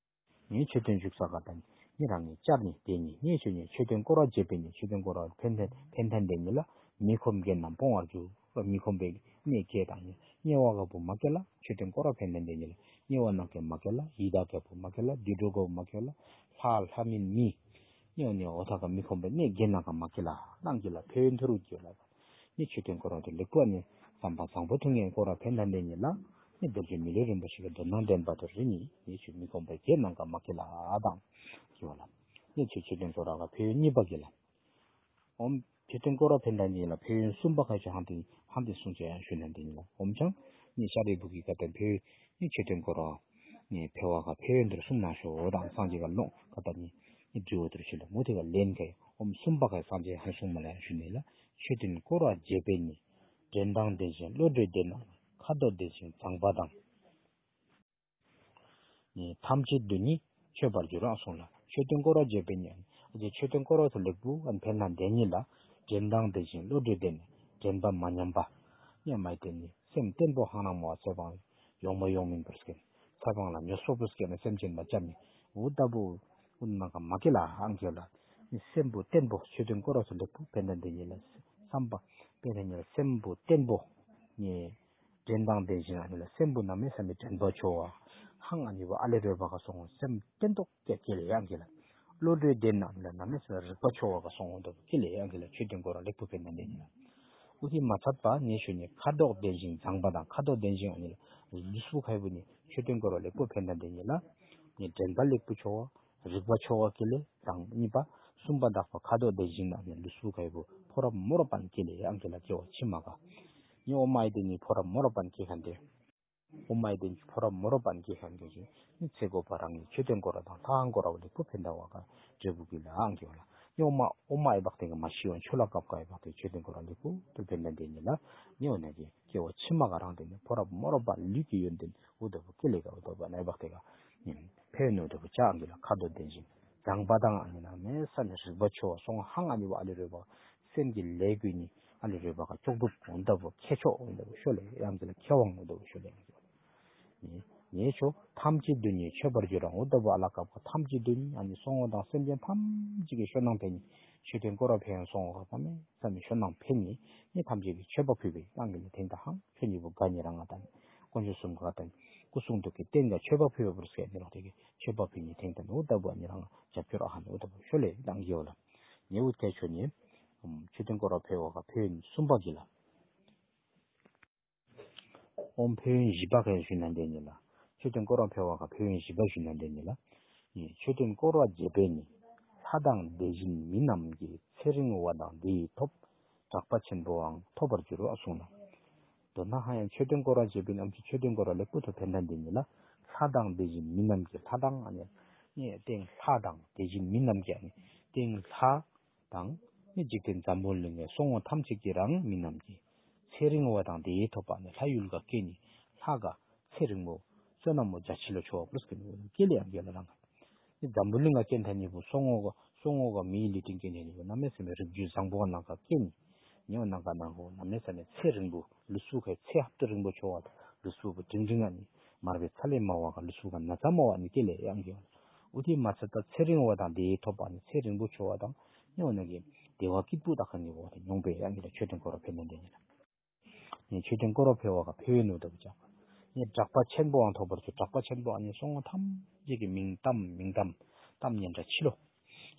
ངས་མཆོད་རྟེན་བཞུགས་ས་ག་དང་ངས་རང་ངས་བཅར་ནས་དེ་ཉིད་ངས་ཆོས་ཉིད་མཆོད་རྟེན་བསྐོར་བ་བརྒྱད་པའི་ཉིད་མཆོད་རྟེན་བསྐོར་བ་ཕན་ཐན་ཕན་ཐན་དེ་ཉིད་ལ་མི་ཁོམ་བརྒྱད་རྣམས་སྤོང་བར་འགྱུར། མི་ཁོམ་པའི་གནས་བརྒྱད་དང་ཉེ་དམྱལ་བ་ག་བུ་མ་སྐྱེ་ལ་མཆོད་རྟེན་བསྐོར་བ་ཕན་ཐན་དེ་ཉིད་ལ་དམྱལ་བ་ནང་གི་མ་སྐྱེ་ལ་ཡི་དྭགས་ག་བུ་མ་སྐྱེ་ལ་དུད་འགྲོ་ག་བུ་མ་སྐྱེ་ལ་ལྷ་ལྷ་མིན་མི། དམྱལ་བ་ནས་འོ་ཐ་ག་མི་ཁོམ་པའི་གནས་བརྒྱད་ནང་ག་མ་སྐྱེ་ལ་ནང་གི་ལ་ཕན་ཐུར་འགྱུར་ལ། ནི་མཆོད་རྟེན་བསྐོར་བ་དེ་ལེགས་པོ་ནི་བསམ་པ་བཟང་པོ་ཐུགས་ངན་བསྐོར་བ་ཕན་ཐོགས་ལྡན་ཉིད་ལ་ནི་རྡོ་རྗེ་མི་ལུས་རིན་པོ་ཆེ་གི་མདོར་ན་ལྡན་པ་དེ་རེད་ནི་ནི་ཆོས་མི་ཁོམ་པའི་གེགས་རྣམས་ཀ་མ་སྐྱེ་ལ་དང་། ཞེས་པ་ལ། ནི་ཆོས་མཆོད་རྟེན་བསྐོར་བ་ཕན་ཡོན་གཉིས་པ་གི་ལ། ཨོམ། མཆོད་རྟེན་བསྐོར་བ་ཕན་ཐོགས་ལྡན་ཉིད་ལ་ཕན་ཡོན་གསུམ་པ་ཁ་ཆོས་ཧང་ཏིང་ཧང་ཏིང་གསུང་ཆོས་ཡང་ཞུས་ན་འདི་ཉིད་ལ་ཨོམ་ཆང་། ནི་ཤཱ་རིའི་བུ་གི་ཀ་ཏན་ཕན་ཡོན་ནི་མཆོད་རྟེན་བསྐོར་བ། ནི་ཕལ་བ་ཁ་ཕན་ཡོན་དེར་གསུངས་ན་ཤོག་དང་སངས་རྒྱས་ཀ་ལོང་ཀ་ཏ་ནི་ནི་དྲི་བ་དེར་ཞུས་ལ་མུ་ཏིག་ག་ལན་ཁའི་ཨོམ་གསུམ་པ་ཁའི་སངས་རྒྱས་ཧང་གསུང་མ་ལ་ཡང་ཞུས་ནས་ལ། མཆོད་རྟེན་བསྐོར་བ་བརྒྱད་པའི་ནི། འདྲེན་དང་ལྡན་ཞིང་བློ་གྲོས་ལྡན་ན། ཁ་དོག་ལྡན་ཞིང་མཛངས་པ་དང་། ནི་ཐམས་ཅད་དུ་ནི་མཆོད་པར་འགྱུར་རོ་གསུངས་ལ། མཆོད་རྟེན་བསྐོར་བ་བརྒྱད་པའི་ནི། ཨ་ཅེ་མཆོད་རྟེན་བསྐོར་བ་དུ་ལེགས་པོ་ཨན་ཕན་ན་ལྡན་ཉིད་ལ། འདྲེན་དང་ལྡན་ཞིང་བློ་གྲོས་ལྡན་ན། འདྲེན་པ་མ་ཉམས་པ། ཉམས་མ་ལྡན་ནི་སེམས་བརྟན་པོ་ཧང་རང་མོ་བ་ཚེ་དབང་ཡོང་མ་ཡོང་མིན་པར་སྐྱེ། ཚེ་དབང་ལ་ཉོ་སོག་པོ་སྐྱེ་ན་སེམས་ཅན་མ་བཅམ་ནི། འུ་ལྟ་བུ་ཨུན་མ་ག་མ་སྐྱེ་ལ་ཨང་སྐྱེ་ལ། ནི་སེམས་པོ་བརྟན་པོ་མཆོད་རྟེན་བསྐོར་བ་སོགས་ལེགས་པོ་ཕན་དང་ལྡན་ཉིད་ལ། བསམ་པ་དཔེར་ན་ཉིད་ལ་སེམས་པོ་བརྟན་པོ་ནི་དྲན་དང་ལྡན་ཞིང་ཨ་ནི་ལ་སེམས་པོ་གནམ་མེད་ས་མེད་དྲན་པ་ཆོག་པ། ཧང་ཨ་ནི་བོ་ཨ་ལེ་རོལ་པ་ག་སོང་སེམས་བརྟན་ཏོག་ཀྱ་ཀྱེ་ལེ་ཡང་གི་ལ། བློ་གྲོས་ལྡན་ན་ཨ་ནི་ལ་གནམ་མེད་ས་མེད་རིག་པ་ཆོག་པ་ག་སོང་འོ་ད་བོ་ཀྱེ་ལེ་ཡང་གི་ལ་མཆོད་རྟེན་བསྐོར་བ་ལེགས་པོ་ཕན་དང་ལྡན་ཉིད་ལ། འོ་དེ་མ་ཚད་པ་ངས་ཞུ་ནི་ཁ་དོག་ལྡན་ཞིང་མཛངས་པ་དང་ཁ་དོག་ལྡན་ཞིང་ཨ་ནི་ལ་ལུས་པོ་ཁ་ཡི་བོ་ནི་མཆོད་རྟེན་བསྐོར་བ་ལེགས་པོ་ཕན་དང་ལྡན་ཉིད་ལ། ནི་དྲན་པ་ལེགས་པོ་ཆོག་པ། རིག་པ་ཆོག་པ་ཀྱེ་ལེ་དང་གཉིས་པ། གསུམ་པ་དག་པ་ཁ་དོག་ལྡན་ཞིང་ན་ནི་ལུས་པོ་ཁ་ཡི་བོ་ཕོ་རབ་མོ་རབ་པན་ཀྱེ་ལེ་ཡང་གི་ལ་སྐྱེ་བ་ཕྱི་མ་ག། ནི་ཨོ་མ་ཡི་དེ་ནི་ཕོ་རབ་མོ་རབ་པན་ཀྱེ་ཁན་དེ། ཨོ་མ་ཡི་དེ་ནི་ཕོ་རབ་མོ་རབ་པན་ཀྱེ་ཁན་དེ་ཅི་ནི་ཚེ་འགོ་པ་རང་གི་མཆོད་རྟེན་བསྐོར་བ་དང་ལྷ་ཁང་བསྐོར་བ་ལེགས་པོ་ཕན་དང་བ་ག་འབྲས་བུ་ཀྱི་ལ་ཡང་གི་བ་ལ། ནི་ཨོ་མ་ཨོ་མ་ཡི་བག་དེ་ག་མ་ཤི་བ་ཆོ་ལ་ཀབ་ཀ་ཡི་བག་དེ་མཆོད་རྟེན་བསྐོར་བ་ལེགས་པོ་ཕན་དང་ལྡན་ཉིད་ལ། ནི་ཨོ་ན་གི་སྐྱེ་བ་ཕྱི་མ་ག་རང་དེ་ནི་ཕོ་རབ་མོ་རབ་པ་ལུས་ཀྱི་ཡོན་ཏན་འུ་ད་བོ་ཀྱེ་ལེ་ག་འུ་ད་བོ་ནའི་བག་དེ་ག་ནི་ཕན་ཡོན་འུ་ད་བོ་ཅག་གི་ལ་ཁ་དོག་ལྡན་ཞིང་མཛངས་པ་དང་ཨ་ནི་ན་མེད་ས་ནི་རིག་པ་ཆོག་པ་སོང་ཧང་ཨ་ནི་བོ་ཨ་ལེ་རོལ་པ་སེམས་ཀྱི་ལས་ཀུན་ནི་ཨ་ལེ་རོལ་པ་ག་ལྕོགས་གྲུབ་འུ་ད་བོ་ཁྱད་མཆོག་འུ་ད་བོ་ཤོ་ལེ་ཡང་གི་ལ་མཁས་དབང་འུ་ད་བོ་ཤོ་ལེ་ཡང་གི་ལ། ངེས་ཆོ་ཐམས་ཅད་དུ་ནི་མཆོད་པར་འགྱུར་རང་འུ་ད་བོ་ཨ་ལ་ཀབ་ཀ་ཐམས་ཅད་དུ་ནི་ཨ་ནི་སོང་འོ་དང་སེམས་ཅན་ཐམས་ཅད་ཀྱི་ཤོ་ནང་ཕན་ནི་མཆོད་རྟེན་བསྐོར་བ་ཕན་ཡང་སོང་འོ་ག་ཐམས་ས་མི་ཤོ་ནང་ཕན་ནི་ནི་ཐམས་ཅད་ཀྱི་མཆོད་པ་ཕུལ་བའི་ཡང་གི་ལ་དེང་ད་ཧང་ཆོས་ཉིད་པོ་ག་ཉི་རང་ང་དང་དཀོན་མཆོག་གསུམ་ག་དང་སྐུ་གསུང་ཐུགས་ཀྱི་རྟེན་ག་མཆོད་པ་ཕུལ་བ་པུར་སྐད་ནི་རོགས་དེ་གི་མཆོད་པ་ཕུལ་ནི་དེང་ད་ནི་འུ་ད་བོ་ཨ་ཉི་རང་ང་རྒྱབ་སྐྱོར་ཨ་ཧ་ནི་འུ་ད་བོ་ཤོ་ལེ་དང་གི་འོ་ལ། ཉེ་འུ་ཐལ་ཆོས་ཉིད་མཆོད་རྟེན་བསྐོར་བ་ཕུལ་བ་ག་ཕུལ་ཡུན་གསུམ་པ་གི་ལ། ཨོམ་ཕན་ཡོན་བཞི་པ་ག་ཞུ་ན་འདི་ཉིད་ལ། མཆོད་རྟེན་བསྐོར་བ་ཕུལ་བ་ག་ཕན་ཡོན་བཞི་པ་ཞུ་ན་འདི་ཉིད་ལ། མཆོད་རྟེན་བསྐོར་བ་རྒྱས་པས་ནི། ལྷ་དང་དེ་བཞིན་མི་རྣམས་ཀྱི། ཚེ་རིང་བ་དང་དེ་ཡིས་ཐོབ། གྲགས་པ་ཆེན་པོའང་ཐོབ་པར་འགྱུར་རོ་གསུངས་ལ། མདོར་ན་ཧ་ཡང་མཆོད་རྟེན་བསྐོར་བ་རྒྱས་པས་ནི་ཨམ་ཆི་མཆོད་རྟེན་བསྐོར་བ་ལེགས་པོ་ཐོབ་ཕན་ཐང་འདི་ཉིད་ལ། ལྷ་དང་དེ་བཞིན་མི་རྣམས་ཀྱི་ལྷ་དང་ཨ་ནི། ནི་སྟེང་ལྷ་དང་དེ་བཞིན་མི་རྣམས་ཀྱི་ཨ་ནི། སྟེང་ལྷ། དང་། ནི་འཇིག་རྟེན་འཛམ་བུ་གླིང་གི་སོང་ངོ་ཐམས་ཅད་ཀྱི་རང་མི་རྣམས་ཀྱི། ཚེ་རིང་བ་དང་དེ་ཡིས་ཐོབ་པ་ནི་ལྷ་ཡུལ་ག་སྐྱེ་ནི། ལྷ་ག་ཚེ་རིང་པོ། བསོད་ནམས་མོ་རྒྱ་ཆེ་ལོ་ཆོ་བ་པུ་རུས་ཀྱི་ནི་སྐྱེ་ལེ་ཡང་རྒྱལ་ལ་རང་ག། ནི་འཛམ་བུ་གླིང་ག་སྐྱེ་མཐའ་ཉིད་པོ་སོང་ངོ་ག་སོང་ངོ་ག་མིའི་ལུས་རྟེན་སྐྱེ་མཐའ་ཉིད་པོ་གནམ་མེད་ས་མེད་རིགས་རྒྱུད་བཟང་པོ་ག་ནང་ག་སྐྱེ་ནི། ཉེ་བ་ནང་ག་ནང་གོ་གནམ་མེད་ས་མེད་ཚེ་རིང་པོ་ལུས་སུ་ཁའི་ཚེ་ཧབ་ཏུ་རིང་པོ་ཆོ་བ་དང་ལུས་སུ་པོ་དྲིང་དྲིང་ཨ་ནི། མར་པའི་ཚ་ལས་མ་བ་ག་ལུས་སུ་ག་ན་ཚ་མ་བ་ནི་སྐྱེ་ལེ་ཡང་རྒྱལ་ལ། འོ་དེ་མ་ཚད་ད་ཚེ་རིང་བ་དང་དེ་ཡིས་ཐོབ་པ་ནི་ཚེ་རིང་པོ་ཆོ་བ་དང་ཉེ་བ་ནང་གི་བདེ་བ་སྐྱིད་པོ་དག་ཁ་ནི་བོ་དང་མྱོང་པའི་ཡང་གི་ལ་མཆོད་རྟེན་བསྐོར་བ་ཕན་ནི་འདི་ཉིད་ལ། ངས་མཆོད་རྟེན་བསྐོར་བ་ཕེ་བ་ག་ཕེ་བའི་ནུ་ལྟ་བུ་ཅག་ངས་གྲགས་པ་ཆེན་པོའང་ཐོབ་པར་བྱོས། གྲགས་པ་ཆེན་པོ་ཨ་ནི་སོང་བ་ཐམས་ཅད་ཀྱི་མིང་གཏམ་མིང་གཏམ་གཏམ་སྙན་གྲགས་ཕྱི་ལོ།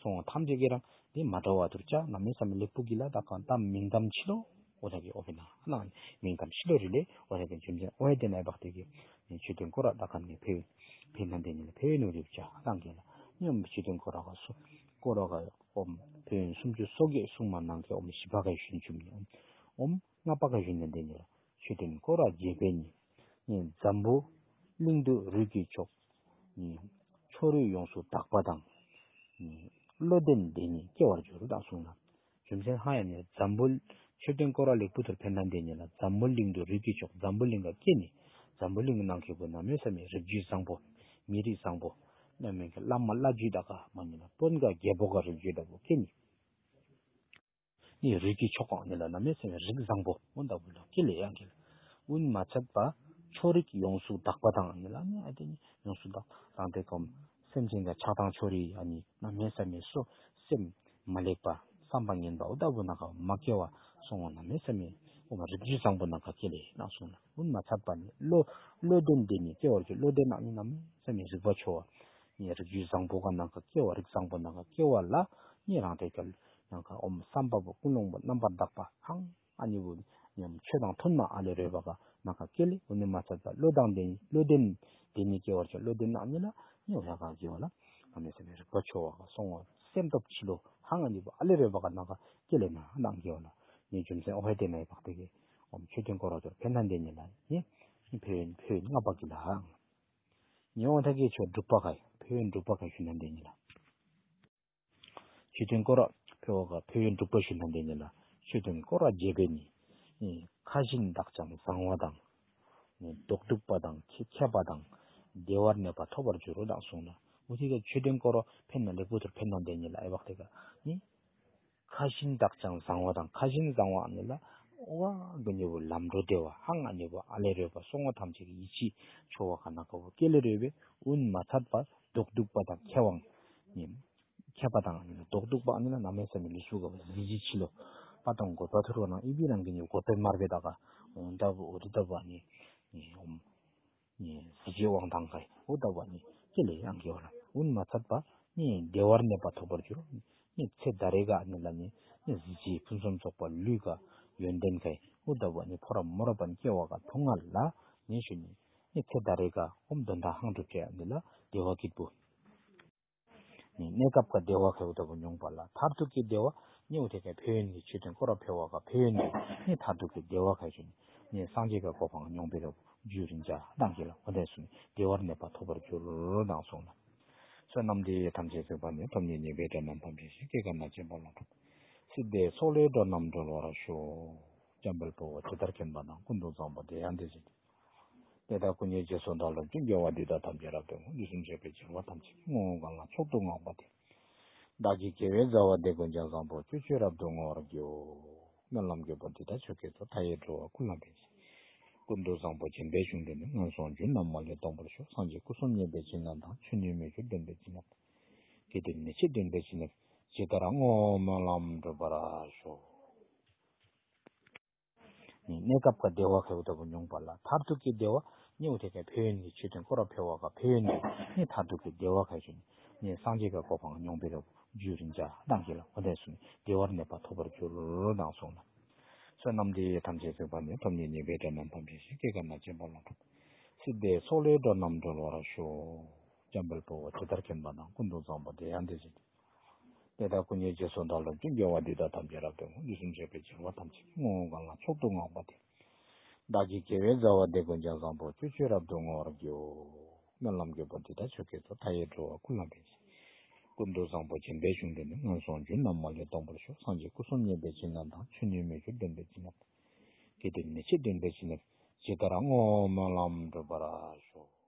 སོང་བ་ཐམས་ཅད་ཀྱི་རང་དེ་མ་འདྲ་བ་དུར་ཅག་གནམ་མེད་ས་མེད་ལེགས་པོ་གི་ལ་དག་གང་གཏམ་མིང་གཏམ་ཕྱི་ལོ། འོ་ད་གི་ཨོ་ཕེ་ན་ཨ་ན་མིང་གཏམ་ཕྱི་ལོ་རི་ལེ། འོ་ད་གི་རྒྱུ་མཚན་ཨོ་ཡ་དེ་ན་ཡ་བག་དེ་གི་མཆོད་རྟེན་བསྐོར་བ་དག་གང་ནས་ཕེ་ཕེ་ན་དེ་ཉིད་ལ་ཕེ་བའི་ནུ་རི་བུ་ཅག་ཨ་ལང་གི་ལ་ཉམས་མཆོད་རྟེན་བསྐོར་བ་ག་སོ་བསྐོར་བ་ག་ཨོམ་ཕེ་བའི་སུམ་ཅུ་སོ་བརྒྱད་གསུང་མ་ནང་གི་ཨོམ་བཞི་པ་ག་ཞུན་ཆུམ་ནི་ཨོམ་ཨོམ། ལྔ་པ་ག་ཞུ་ན་འདི་ཉིད་ལ་མཆོད་རྟེན་བསྐོར་བ་རྒྱས་པས་ནི། ནི་འཛམ་བུ་གླིང་དུ་རིགས་ཀྱི་མཆོག་ནི་ཕྱོགས་རིས་ཡོངས་སུ་དག་པ་དང་། ནི་བློ་ལྡན་དེ་ཉིད་སྐྱེ་བར་འགྱུར་དང་གསུངས་ལ། རྒྱུ་མཚན་ཧ་ཡ་ནི་འཛམ་བུ་མཆོད་རྟེན་བསྐོར་བ་ལེགས་པོ་ཐུར་ཕན་ན་འདི་ཉིད་ལ་འཛམ་བུ་གླིང་དུ་རིགས་ཀྱི་མཆོག་འཛམ་བུ་གླིང་ག་སྐྱེ་ནི། འཛམ་བུ་གླིང་གི་ནང་གི་བུ་ན་མེད་ས་མེད་རིགས་རྒྱུད་བཟང་པོ། མི་རིགས་བཟང་པོ། ན་མེད་ཀྱི་བླ་མ་བླ་རྒྱུད་དག་ག་མ་ཉིད་ལ་དཔོན་ག་རྒྱལ་པོ་ག་རིགས་རྒྱུད་དག་པོ་སྐྱེ་ནི། ནི་རིགས་ཀྱི་མཆོག་གང་ནི་ལ་ན་མེད་ས་མེད་རིགས་བཟང་པོ་འོ་ད་བུ་ལ་སྐྱེ་ལེ་ཡང་གི་ལ། འོན་མ་ཚད་པ་ཕྱོགས་རིས་ཡོངས་སུ་དག་པ་དང་ནི་ལ་ནི་ཨ་དེ་ནི་ཡོངས་སུ་དག་རང་དེ་ཀོམ་སེམས་ཅན་ག་ཆགས་སྡང་ཕྱོགས་རིས་ཨ་ནི་ན་མེད་ས་མེད་སོ་སེམས་མ་ལེགས་པ་བསམ་པ་ངན་པ་འོ་ད་བུ་ན་ག་མ་སྐྱེ་བ་སོང་བ་ན་མེད་ས་མེད་འོ་མ་རིགས་རྒྱུད་བཟང་པོ་ན་ག་སྐྱེ་ལེ་ན་གསུངས་ལ། འོན་མ་ཚད་པ་ནི་བློ་བློ་ལྡན་དེ་ནི་སྐྱེ་བར་གྱུར་བློ་ལྡན་ན་ནི་ན་མེད་ས་མེད་རིག་པ་ཆོ་བ། ནི་རིགས་རྒྱུད་བཟང་པོ་ག་ནང་ག་སྐྱེ་བ་རིགས་བཟང་པོ་ནང་ག་སྐྱེ་བ་ལ་ནི་རང་དེ་ག་ནང་ག་ཨོམ་བསམ་པ་པོ་ཀུན་སློང་པོ་རྣམ་པར་དག་པ་ཧང་ཨ་ནི་བུ་ཉམས་ཆོས་དང་མཐུན་མ་ཨ་ལེ་རོལ་པ་ག་ནང་ག་སྐྱེ་ལེ། འོ་ནི་མ་ཚད་པ་བློ་དང་ལྡན་བློ་ལྡན་དེ་ནི་སྐྱེ་བར་ཆོ་བློ་ལྡན་ན་ནི་ལ་ནི་འོ་ཡ་ག་སྐྱེ་བ་ལ་ང་མེད་ས་མེད་རིག་པ་ཆོ་བ་ག་སོང་བ་སེམས་སྟོབས་ཆེ་ལོ་ཧང་ཨ་ནི་བུ་ཨ་ལེ་རོལ་པ་ག་ནང་ག་སྐྱེ་ལེ་ན་ནང་སྐྱེ་བ་ལ་ནི་རྒྱུ་མཚན་ཨོ་ཧེ་དེ་ན་ཡི་བག་དེ་གི་ཨོམ་མཆོད་རྟེན་བསྐོར་བ་ཚོར་ཕན་ན་འདི་ཉིད་ལ་ནི་ཕན་ཕན་ལྔ་པ་གི་ལ། ཉེ་བ་ད་གི་ཆོས་དྲུག་པ་ག་ཕན་ཡོན་དྲུག་པ་ག་ཞུ་ན་འདི་ཉིད་ལ། མཆོད་རྟེན་བསྐོར་བ་ཕེ་བ་ག་ཕན་ཡོན་དྲུག་པ་ཞུ་ན་འདི་ཉིད་ལ་མཆོད་རྟེན་བསྐོར་བ་རྒྱས་པས་ནི། ཁ་བཞིན་དག་ཅིང་བཟང་བ་དང་། མདོག་སྡུག་པ་དང་མཁས་པ་དང་བདེ་བར་གནས་པ་ཐོབ་པར་འགྱུར་རོ་དང་གསུངས་ལ། འོ་དེ་ག་མཆོད་རྟེན་བསྐོར་བ་ཕན་ན་ལེགས་པོ་ཐུར་ཕན་ན་འདི་ཉིད་ལ་ཨེ་བག་དེ་ག་ནི། ཁ་བཞིན་དག་ཅིང་བཟང་བ་དང་ཁ་བཞིན་བཟང་བ་ནི་ལ། འོ་གི་ཉེ་བོ་ལམ་འགྲོ་བདེ་བ་ཧང་ཨ་ཉེ་བོ་ཨ་ལེ་རོལ་པ་སོང་བ་ཐམས་ཅད་ཀྱི་ཡིད་ཆེས་ཆོ་བ་ག་ན་ག་བོ་སྐྱེ་ལེ་རོལ་པའི་འོན་མ་ཚད་པ་མདོག་སྡུག་པ་དང་མཁས་དབང་ཉེ། མཁས་པ་དང་ཨ་ནི་ལ་རྡོག་རྡོག་པ་ཨ་ནི་ལ་ནམ་ཡང་ས་མི་ལུས་སུ་ག་བ་གཟི་བརྗིད་ཆི་ལོ། པ་དང་གོ་ད་ཐུར་བ་ནང་ཨི་བི་རང་གི་ནི་གོ་པའི་མར་བེ་ད་ག་འོང་ད་བུ་འོ་དི་ད་བུ་ཨ་ནི་ནི་ཨོམ་ནི་གཟི་བརྗིད་དབང་ཐང་ག་ཡི་འོ་ད་བུ་ཨ་ནི་ཀེ་ལེ་ཡང་གི་བ་ལ་འུན་མ་ཚད་པ་ནི་བདེ་བར་གནས་པ་ཐོབ་པར་འགྱུར། ནི་ཚེ་ད་རེ་ག་ཨ་ནི་ལ་ནི་ནི་གཟི་བརྗིད་ཕུན་སུམ་ཚོགས་པ་ལུས་ཀ་ཡོན་ཏན་ག་ཡི་འོ་ད་བུ་ཨ་ནི་ཕོ་ར་མོ་ར་པ་ནི་སྐྱེ་བ་ག་ཐུང་ང་ལ་ནི་ཞུ་ནི་ནི་ཚེ་ད་རེ་ག་ཨོམ་དོན་དག་ཧང་གྲུབ་ཅེ་ཨ་ནི་ལ་བདེ་བ་སྐྱིད་པོ། ནི་གནས་སྐབས་ཀ་བདེ་བ་ཁེའུ་ལྟ་བུ་མྱོང་པ་ལ་མཐར་ཐུག་གི་བདེ་བ་ནི་འུ་ཐེ་ཀའི་ཕན་ཡོན་གྱི་ཆོས་དོན་སྐོར་བ་ཕེ་བ་ཀ་ཕན་ཡོན་གྱི་ནི་མཐར་ཐུག་གི་བདེ་བ་ཁ་ཆུ་ནི་སངས་རྒྱས་ཀ་གོ་འཕང་མྱོང་པའི་རབ་རྒྱུ་རིན་ཆ་དང་གི་ལ་འོ་དེ་སུ་ནི་བདེ་བར་གནས་པ་ཐོབ་པར་འགྱུར་དང་གསུངས་ལ། བསོད་ནམས་འདི་ཡིས་ཐམས་ཅད་གཟིགས་པ་ཉིད། ཐོབ་ནས་ཉེས་པའི་དགྲ་རྣམས་ཕམ་བྱས་ཤིང་། སྐྱེ་རྒ་ན་འཆིའི་རྦ་ཀློང་འཁྲུགས། སྲིད་པའི་མཚོ་ལས་འགྲོ་རྣམས་སྒྲོལ་བར་ཤོག། འཇམ་དཔལ་དཔའ་བོས་ཇི་ལྟར་མཁྱེན་པ་དང་། ཀུན་ཏུ་བཟང་པོ་དེ་ཡང་དེ་བཞིན་ཏེ། དེ་དག་ཀུན་གྱི་རྗེས་སུ་བདག་སློབ་ཅིང་། དགེ་བ་འདི་དག་ཐམས་ཅད་རབ་ཏུ་བསྔོ། དུས་གསུམ་གཤེགས་པའི་རྒྱལ་བ་ཐམས་ཅད་ཀྱིས། དངོས་གང་ལ་མཆོག་ཏུ་བསྔགས་པ་དེས། བདག་གི་དགེ་བའི་རྩ་བ་འདི་ཀུན་ཀྱང་བཟང་པོ་སྤྱོད་ཕྱིར་རབ་ཏུ་བསྔོ་བར་བགྱིའོ། སྨོན་ལམ་རྒྱས་པོ་འདི་དག་མཆོག་གི་གཙོ། མཐའ་ཡས་འགྲོ་བ་ཀུན་ལ་ཕན་ཕྱིར། ཀུན་ཏུ་བཟང་པོ་སྦྱིན་པའི་གཞུང་འདི་ནི། ངན་སོང་རྒྱུན་རྣམས་མ་ལུས་སྟོངས་པར་ཤོག། སངས་རྒྱས་སྐུ་གསུམ་བརྙེས་པའི་བྱིན་རླབས་དང་། མཆོད་ཡོན་མི་བསྐྱོད་ལྡན་པའི་བྱིན་རླབས་དང་། དགེ་འདུན་མི་ཕྱེད་ལྡན་པའི་བྱིན་རླབས་ཇི་ལྟར་བསྔོ་བའི་སྨོན་ལམ་འགྲུབ་པར་ཤོག། ནི་གནས་སྐབས་ཀ་བདེ་བ་ཁེའུ་ལྟ་བུ་མྱོང་པ་ལ་མཐར་ཐུག་གི་བདེ་བ་ནི་འུ་ཐེ་ཀའི་ཕན་ཡོན་གྱི་ཆོས་དོན་སྐོར་བ་ཕེ་བ་ཀ་ཕན་ཡོན་གྱི་ནི་མཐར་ཐུག་གི་བདེ་བ་ཁ་ཆུ་ནི་སངས་རྒྱས་ཀ་གོ་འཕང་མྱོང་པའི་རབ་རྒྱུ་རིན་ཆ་དང་གི་ལ་འོ་དེ་སུ་ནི་བདེ་བར་གནས་པ་ཐོབ་པར་འགྱུར་དང་གསུངས་ལ། བསོད་ནམས་འདི་ཡིས་ཐམས་ཅད་གཟིགས་པ་ཉིད། ཐོབ་ནས་ཉེས་པའི་དགྲ་རྣམས་ཕམ་བྱས་ཤིང་། སྐྱེ་རྒ་ན་འཆིའི་རྦ་ཀློང་འཁྲུགས། སྲིད་པའི་མཚོ་ལས་འགྲོ་རྣམས་སྒྲོལ་བར་ཤོག། འཇམ་དཔལ་དཔའ་བོས་ཇི་ལྟར་མཁྱེན་པ་དང་། ཀུན་ཏུ་བཟང་པོ་དེ་ཡང་དེ་བཞིན་ཏེ། དེ་དག་ཀུན་གྱི་རྗེས་སུ་བདག་སློབ་ཅིང་། དགེ་བ་འདི་དག་ཐམས་ཅད་རབ་ཏུ་བསྔོ། དུས་གསུམ་གཤེགས་པའི་རྒྱལ་བ་ཐམས་ཅད་ཀྱིས། དངོས་གང་ལ་མཆོག་ཏུ་བསྔགས་པ་དེས། བདག་གི་དགེ་བའི་རྩ་བ་འདི་ཀུན་ཀྱང་། བཟང་པོ་སྤྱོད་ཕྱིར་རབ་ཏུ་བསྔོ་བར་བགྱིའོ། སྨོན་ལམ་རྒྱས་པོ་འདི་དག་མཆོག་གི་གཙོ། མཐའ་ཡས་འགྲོ་བ་ཀུན་ལ་ཕན་ཕྱིར། ཀུན་ཏུ་བཟང་པོ་སྦྱིན་པའི་གཞུང་འདི་ནི། ངན་སོང་རྒྱུན་རྣམས་མ་ལུས་སྟོངས་པར་ཤོག། སངས་རྒྱས་སྐུ་གསུམ་བརྙེས་པའི་བྱིན་རླབས་དང་། མཆོད་ཡོན་མི་བསྐྱོད་ལྡན་པའི་བྱིན་རླབས་དང་། དགེ་འདུན་མི་ཕྱེད་ལྡན་པའི་བྱིན་རླབས་ཇི་ལྟར་བསྔོ་བའི་སྨོན་ལམ་འགྲུབ་པར་ཤོག།